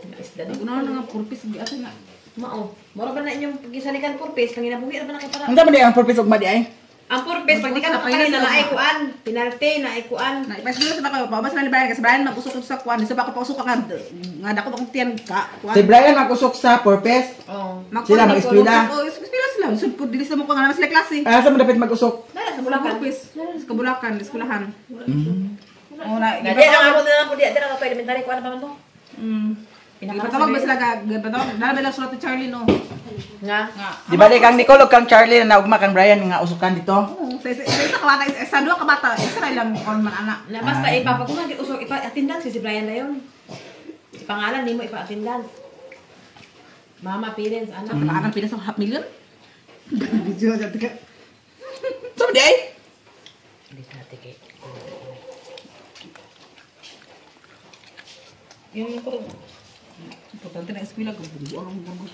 Maliis dali. Una na nga purpose gi ate na. Mao. Mura ba na inyong gisalikan purpose panginabuhi ra ba na kay para. Ang dami ang purpose ugma di ay. Ang purpose pag di ka nakakain na naay kuan, penalty na ay kuan. Na ipasulod sa ako, pabas na ni Brian kasi Brian mag-usok sa kuan, sa bako pausok ka nga dako akong tiyan ka kuan. Si Brian mag-usok sa purpose. Oh. Sila mag-eskwela. Oh, eskwela sila. Sud ko dili sa mo nga naman sila klase. Ah, sa mo dapat mag-usok? Dara sa Bulacan. Sa Kabulacan, eskwelahan. Oh, na Di ang amo na lang po di dira ka elementary kuan pa man to. Ipatawag ba sila ka? Ipatawag. Dara ba lang sulat ni Charlie no? Nga. Di ba di kang Nicole o kang Charlie na naugma kang Brian nga usukan dito? Sa isa ka bata, sa duha ka bata, isa ra lang kon man ana. Na basta ipapakuha usok ipa-attendance si Brian na yon. Si pangalan nimo ipa-attendance. Mama, parents, anak. Nakaanang pila sa half million. Video sa tika. Sa di ay? Dito natin kay. Yung ko importante na eskwela ko buo ang buo.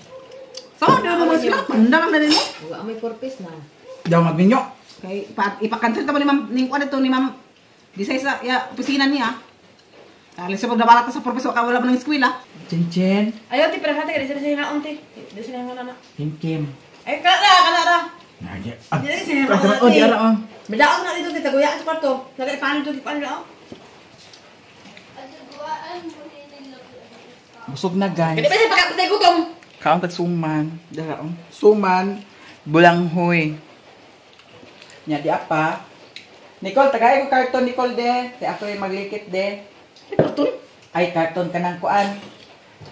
Sa di ba mo eskwela panda lang na nimo. Wa may purpose na. Daw magminyo. Kay ipa-cancel ta mo ni ma'am ning kuan ito ni ma'am Disay sa ya opisina niya. Alis sa pagdabalat sa purpose ka wala pa ng eskwela. Chin-chin. Ayaw ti pero hata kay sila sila naon ti. Di sila nga na. Kim-kim. Ay kala kala ra. Nagi. Di sila Ah, oh, di ara oh. Bidaon na dito ti taguyaan sa kwarto. Nagaipaano dito ti paano oh. Busog na guys. Kani ba siya pagkatay gutom? Kaon tag suman. Dara oh. Suman bulanghoy. Nya di apa. Nicole, tagay ko karton Nicole de. Kay ako yung maglikit de. Karton? Ay, karton ka ng kuan.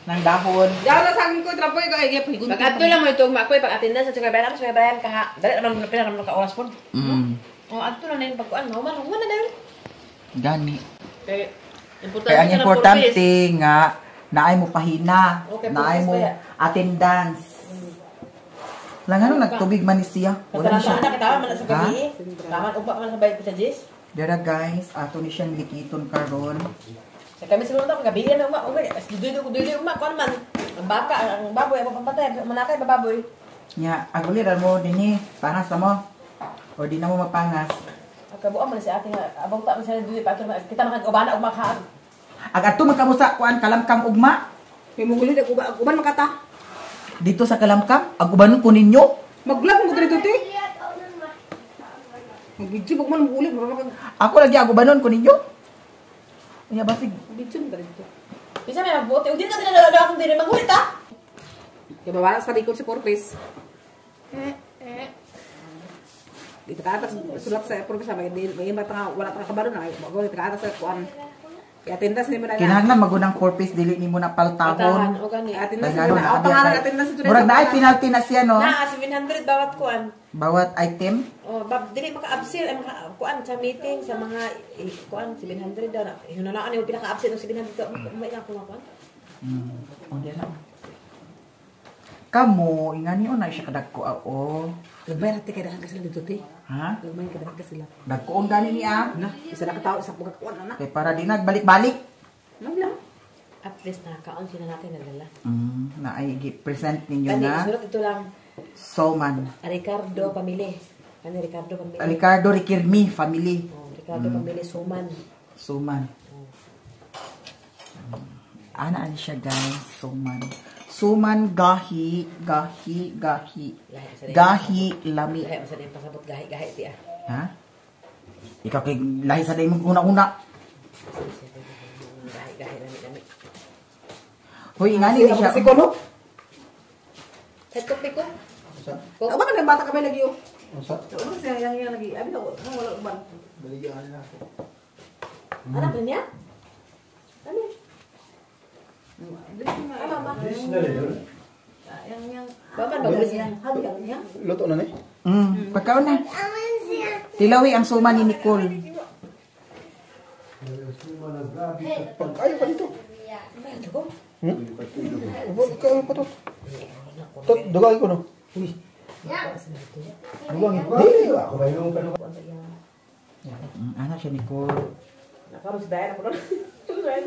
Ng dahon. Dahon na sa akin ko, trapoy ko. Ay, pag Pag-adto lang mo ito, ako pag-attendance sa Brian, sa Brian kaha. Dali naman pila naman ka oras pod. Oh, adto lang na yung pagkuan, human human na dayon. Gani. Kay importante Kaya ang importante nga naay mo pahina, Okay, naay mo purpose attendance. Lang ano nagtubig man ni siya. Wala ni siya. Tama man sa gabi. Tama upa man sa bayad sa Jis. Dara guys, ato ni siyang likiton karon. Sa kami siguro ta gabi na uma. Ugay, dudu uma kuan man. Ang baka, ang baboy ako pampatay, manakay baboy. Nya, aguliran mo dinhi, pangas na mo. O di na mo mapangas. Kabuan man si ate nga abang ta man siya dudu pa kita makag-ubana og makaag. Ag adto man kamo sa kuan Kalamkam ugma. May muguli na uban makata. Dito sa Kalamkam, ag ubanon ko ninyo. Maglag mo dito te. Magbidyo pag man muguli Ako lagi ag ubanon ko ninyo. Unya basig bidyo mo dito. Bisa may magbuot. Ug dito dili na akong dili mangulit ta. Kaya mawala sa likod si Porpes. Dito ka atas sulat sa Porpes may mata nga wala ta kabalo na bago dito ka atas sa kuan. Iatindas nimo na. Kinahanglan magunang Porpes dili nimo na paltahon. O gani. Atindas nimo na. Ang pangalan atindas sa Murag naay penalty na siya no. Naa 700 bawat kuan. Bawat item. Oh, bab dili maka-absent ay maka kuan sa meeting sa mga kuan 700 daw na. Hinunaan yung pinaka-absent ng 700 ka. May na ako kuan. Oh, di na. Kamo ingani na siya kadagko o. Gagmay ra te kay daghan ka sila dito te. Ha? Gagmay ka daghan ka sila. Dagkoon gani niya. Na, isa na ka tao isa ka kuan ana. Kay para di nagbalik-balik. Nang lang. At least nakakaon sila natin nadala. Na ay gi-present ninyo Kani na. sulat ito lang. Soman. Ricardo Pamili. Kani Ricardo Pamili. Ricardo Rikirmi family. Oh, Ricardo Pamili Suman. Suman. Ana ani siya guys, suman. Suman gahi, gahi, gahi. Gahi lami. Lahi sa din pasabot gahi gahi ti ah. Ha? Ikaw kay lahi sa imong una-una. Gahi gahi lami lami. Hoy, ingani ni siya. Si Kono. Head ko piko. Ako man ang bata kami lagi oh. Unsa? Ano siya yang yang lagi? Abi wala uban. Baligyan na ako. Anak niya? Ano? Luto na ni? Pagkaon na. Tilawi ang suma ni Nicole. Pagkayo pa dito. Pagkayo pa to. Dugay ko no. Dugay. Dili ako ba yung kanu. Ana siya Nicole. Nakaroon si Diana ko doon.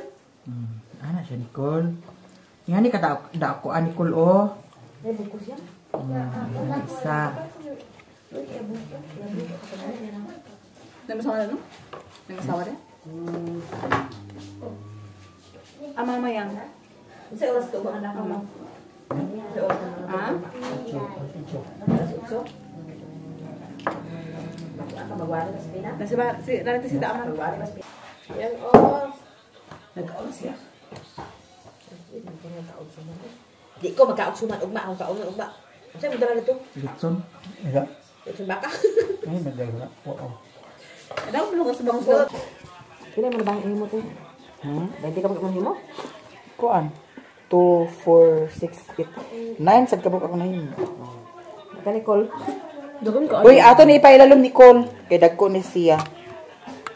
Ana siya Nicole. Ingani ka da ako Nicole oh. May bungkus yan. Isa. Namasawa na no? Namasawa na? Ah, mama yang. Sa oras ko ba anak mo? Sa oras na mga Ah? Alas 8. Nasi ba si narito si Daaman. Yan oras. Nagkaon siya. Di ko magkaugsuman ugma akong kaunon ugma. Unsa mo dala nito? Litson. Ika. Litson baka. Ay, madal na. Oo. Daw mo sa bangos daw. Pila mo na bang himo to? 20 ka mo himo? Kuan. 2 4 6 8 9 sad kabuk ako na himo. Ka Nicole. Dagan ka. Uy, ato ni ipailalom Nicole kay dagko ni siya.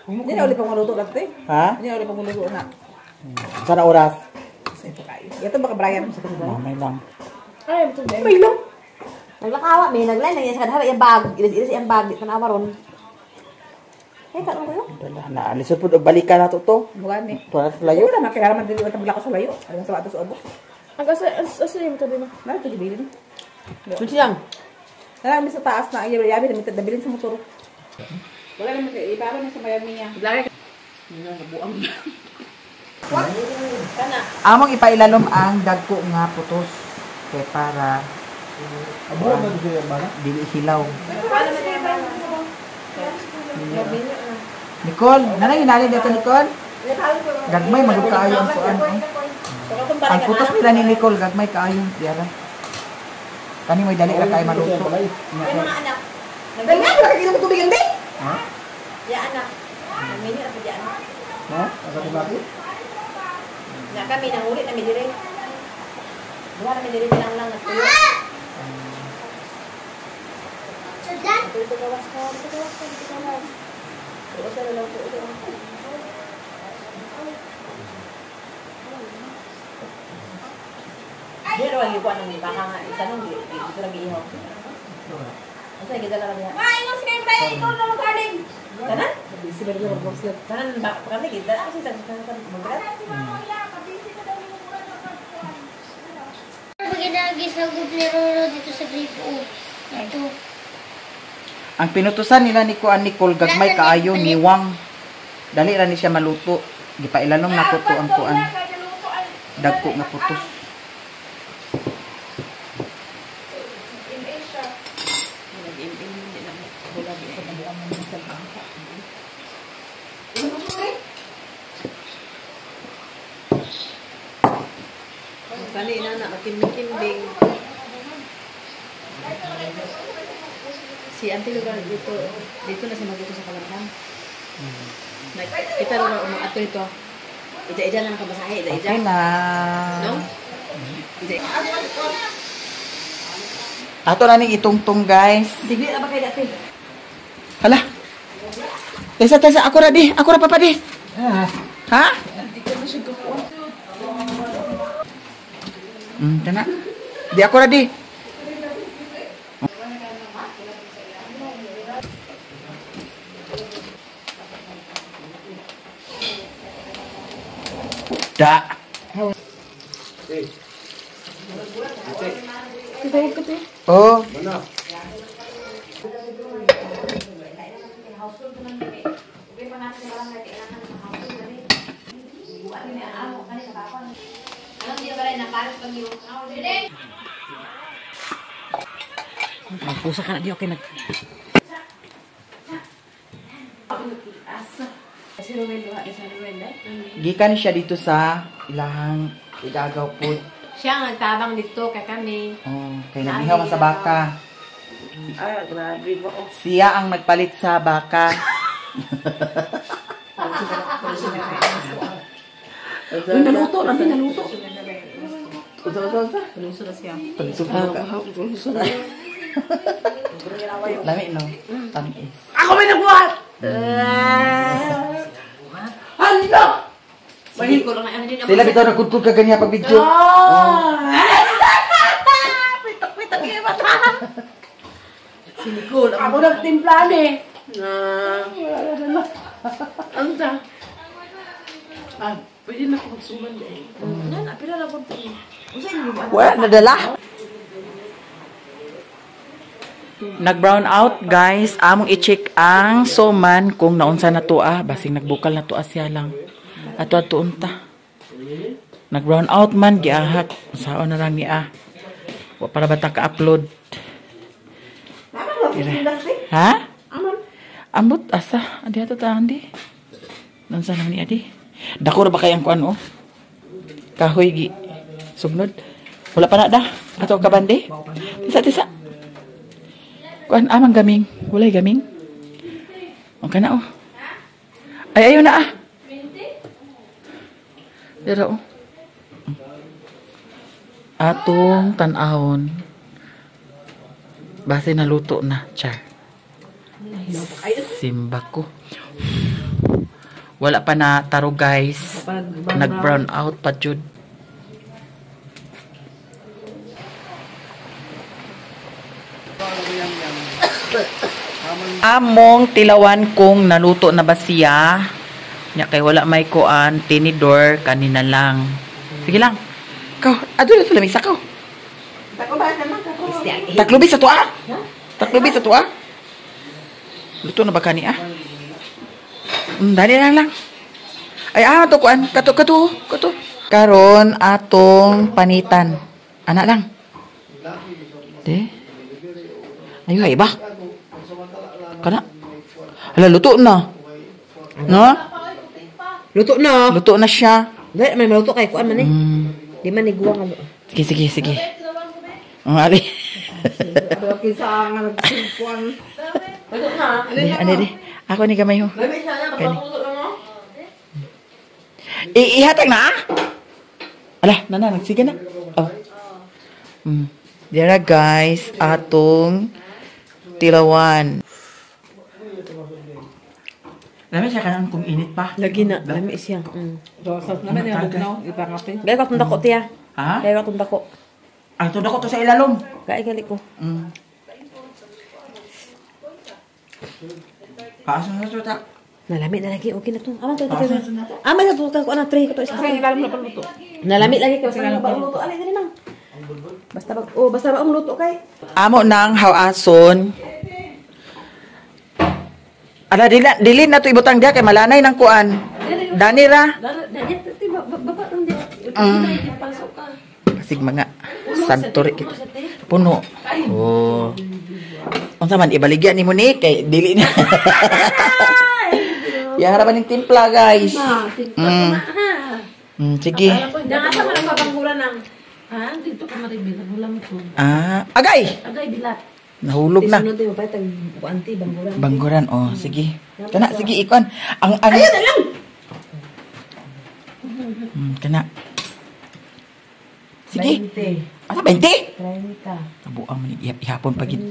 Hindi na uli pang maluto lang te. Ha? Hindi na uli pang maluto na. Sana oras? Sa ito kayo. Yato baka Brian sa kanila. Mamay lang. Ay, ito din. May lang. Naglakawa may naglain lang sa kadha yang bag, ilis-ilis yang bag di tanawa ron. Eh, karon ko yun. Dala na lisod pud og balikan nato to. Bukan ni. Tuwa na layo. Wala na kaya naman dili wala ko sa layo. Alam sa ato sa ubos. Ang asa yung ito din. Narito gibilin. Sunsi lang. Narami sa taas na ayaw yabi na dabilin sa motor. Wala naman kay ibaba na sa Miami niya. Lagi. Kana. Among ipailalom ang dagko nga putos kay para Abo na siya ba na? dili hilaw. Nicole, nanay hinali dito Nicole. Gagmay magud kaayo ang kuan. Ang putos nila ni Nicole gagmay kaayo diara. Kani mo'y dali ra kay maluto. May mga anak. Dali nga wala kay tubig hindi. Ha? Ya anak. Nagminyo na pa di anak. Ha? Asa ko bakit? Na kami nanguli na mi dire. Duha na mi dire lang lang nagtuyo. Sudan. Ito gawas ka, ito gawas ka, ito gawas. Ito sa lang ito. Di raw ang ikuan ng baka nga isa nung dito lang giihaw. Asa gidala ka niya? Ma, ingon si kay Brian, ikaw na maghaling. Tanan? Busy ba nila mag-vlog? Tanan ba kami gidala kasi sa mag-vlog. Ginagi sa ni Roro dito sa gripo. Ito. Ang pinutusan nila ni Kuan Nicole gagmay kaayo niwang. Dali ra ni siya maluto. Gipailalong nako to ang kuan. Dagko nga putos. Kani na na magkimbing-kimbing. Si Auntie lugar dito, dito na siya magluto sa kalamhan. Kita lugar ato ito. Ija-ija na nakabasahe, ija-ija. Okay na. No? Ija. Ato na ning itungtong guys. Digli na ba kayo dati? Hala. Tesa, tesa, ako ra di. Ako ra papa di. Ha? Tana. Di ako ra di. Da. Oh. Magpusa ka na di okay nag. Gikan siya dito sa ilahang igagaw po. Siya ang nagtabang dito kay kami. Oh, kay nagihaw man sa baka. Ay, grabe ba? Oh. Siya ang nagpalit sa baka. Uy, naluto, nabi naluto. Usa, usa, usa. Naluto na siya. Pagsuko ka. Lami, no? Tamis. Ako may nagbuhat! Hala! Sila bitaw nagkudkod ka ganyan pag video. Pitak-pitak yung mata. Si Nicole. Ako nagtimpla eh. Ano ta? Ah, pwede na ako magsuman eh. Nan, pila lang ko. Unsa inyo ba? Wala, nadala. Nag-brown out, guys. Among i-check ang suman kung naunsa na to ah. Basing nagbukal na to ah siya lang. Ato ato unta. Nag-brown out man, giahak. Saon na lang niya. Wa para ba ta ka-upload? Ha? Ambot asa? Adi ato ta andi. Naunsa naman ni adi? Dako ra ba kay ang kuan oh? Kahoy gi. Sugnod. Wala pa na da. Ato ka bande. Tisa tisa. Kuan amang gaming. Walay gaming. Okay na oh. Ay ayo na ah. Dira oh. Atong tan-awon. Base naluto na, char. Simba ko. Wala pa na taro guys. Nag-brown out pa jud. Among tilawan kung naluto na ba siya. Nya kay wala may kuan, tinidor kanina lang. Sige lang. Kaw, adto na lamig sa kaw. Taklubi sa tuwa. Taklubi sa tuwa. Luto na ba kani ah? Dali lang lang. Ay ah to kuan, kato kato kato. Karon atong panitan. Ana lang. De. Ayo ay ba? Kana. Hala luto na. No? Luto na. Luto na siya. Dali may maluto kay kuan man eh. Di man ni guwang ano. Sige sige sige. Ang ali. Kinsa nga nagsimpuan. Luto na. Di, ano di? Ako ni gamay ho. Lami siya na Kani. maluto na mo. Ihatag na ah. Ala, nana, nagsiga na. Oh. Dira guys, atong tilawan. Lami siya kanang kung init pa. Lagi na, lami siya. Rosas naman yung bugnaw. Ipangapin. Gay ko tundako tiya. Ha? Gay ko tundako. Ang tundo ko to sa ilalom. Gay gali ko. Paasa na to ta. Nalami na lagi, okay na to. Ama to to. Ama na to ko ana tray ko to isa. Nalami lagi kay basta ba ang luto alay diri nang. Basta ba oh basta ba ang luto kay. Amo nang hawason. Ala dili na to ibutang diha kay malanay nang kuan. Dani ra. Pasig mga santori kita. Puno. Oh. Unsa man ibaligya nimo ni kay dili ni. Yang harapan ng timpla, guys. Sige. Nangasa man ang babangguran nang. Ha, dito ka maribel, ulam ko. Ah, agay. Agay bilat. Nahulog na. Sunod mo pa tag kuanti bangguran. Bangguran, oh, sige. Kana, sige, ikuan. Ang ayun na lang. Kana. Sige. 20. Asa 20? 30. Kabuang man ihapon pag 50.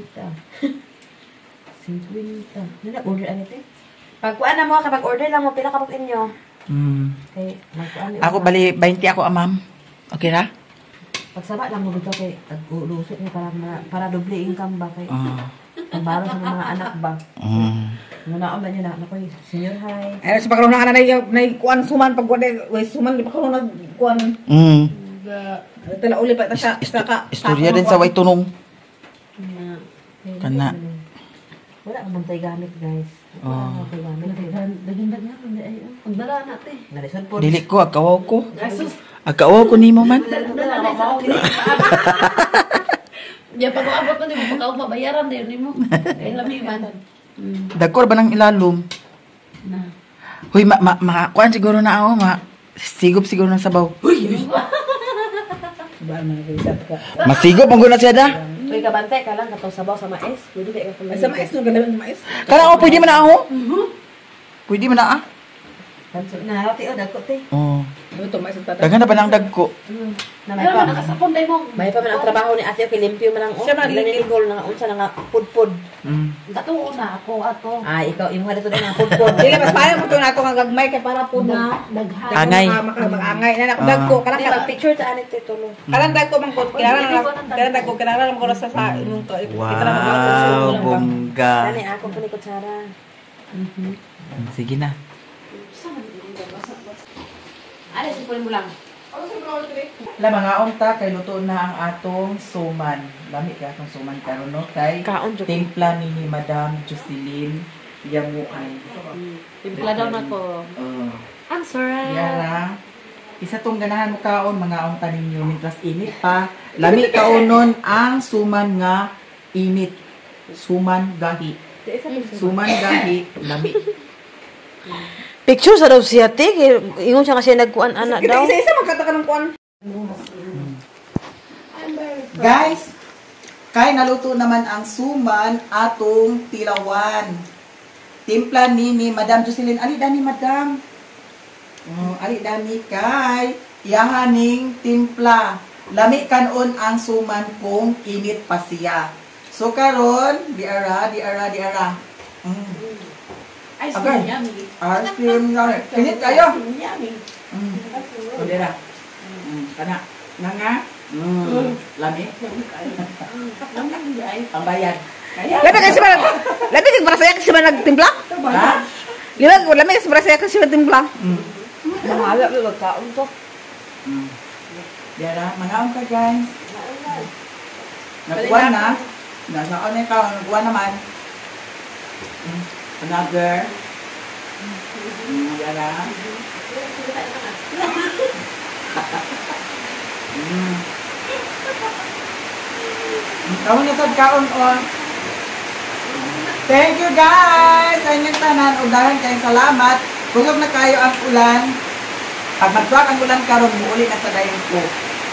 Nana order ani te. Pagkuan na mo kapag order lang mo pila ka inyo. Kay magkuan. Ako bali 20 ako, ma'am. Okay ra? Pagsaba lang mo bitaw kay tag-lusot niya para doble income ba kay. Pambaro sa mga anak ba. Muna ba niya na nakoy senior high. Ay sa pagkaroon na nay kuan suman pag wala suman di pa karon nag kuan. Tala uli pa ta sa ka. Istorya din sa way tunong. Kana. Wala ka man tay gamit, guys. Wala ka gamit. Pagdala na te. Nalisod po. Dili ko akawaw ko. Akawaw ko nimo man. Ya pag uabot na nimo pagka mabayaran dayon nimo. Ay lami man. Dagkor ba nang ilalom? Na. Huy ma kuan siguro na ako ma. Sigop siguro ng sabaw. Huy. Masigop ang guna siya da. Uy, kabantay ka lang katong sabaw sa mais. Pwede ba ka Sa mais no galaw mais. Kana oh, pwede man na ako. Pwede man na ah. Na rati oh dagko te. Oh. Ano to mais ang tata. Daghan na ba nang dagko? Na may pa. Nakasapon day mo. May pa man ang trabaho ni ate okay limpyo man ang oh. Siya man Dili ni Nicole nga unsa na nga pudpud. Kato una ako ato. Ay ikaw imo dito na pudpud. Dili mas paano mo to nato nga gagmay kay para po na Daghan. Angay. Mag-angay na ako dagko kanang Di mag picture ta ani te tulo. Kanang dagko man ko kinahanglan dagko kinahanglan man ko sa imong to. Wow, bongga. Ani ako po ni kutsara. Sige na. Ani simple mo lang. La mga unta kay luto na ang atong suman. Lami kay atong suman karon no kay timpla ni Madam Jocelyn Yamuay. Timpla daw na ko. Ang sarap. Yara. Isa tong ganahan mo kaon mga unta ninyo mintras init pa. Lami kaonon ang suman nga init. Suman gahi. Suman gahi lami. Picture sa daw siya te, ingon siya kasi nagkuan anak daw. Isa-isa magkata ka ng kuan. Guys, kay naluto naman ang suman atong tilawan. Timpla ni Madam Jocelyn. Ali dani Madam. Ali dani kay iyahaning timpla. Lami kanon ang suman kung init pa siya. So karon, di ara, di ara, di ara. Ice cream yummy. Ice cream yummy. Init kayo. Yummy. Kudera. Kana. Nga. Lami. Ang bayad. Lami kasi ba lami kasi para saya kasi ba nagtimpla? Ha? Lami kasi para saya kasi nagtimpla. Mahala ko kaon to. Yara, mangaon ka guys. Nagkuha na. Nasa na ikaw, nagkuha naman. Another. Yara. Kaon na sad kaon on. Thank you guys! Sa inyong tanan, ug daghan kayong salamat. Kusog na kayo ang ulan. Pag magtuwak ang ulan karon, muuli na sa dayon ko.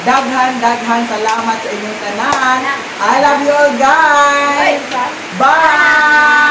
Daghan, daghan salamat sa inyong tanan. I love you all guys! Bye!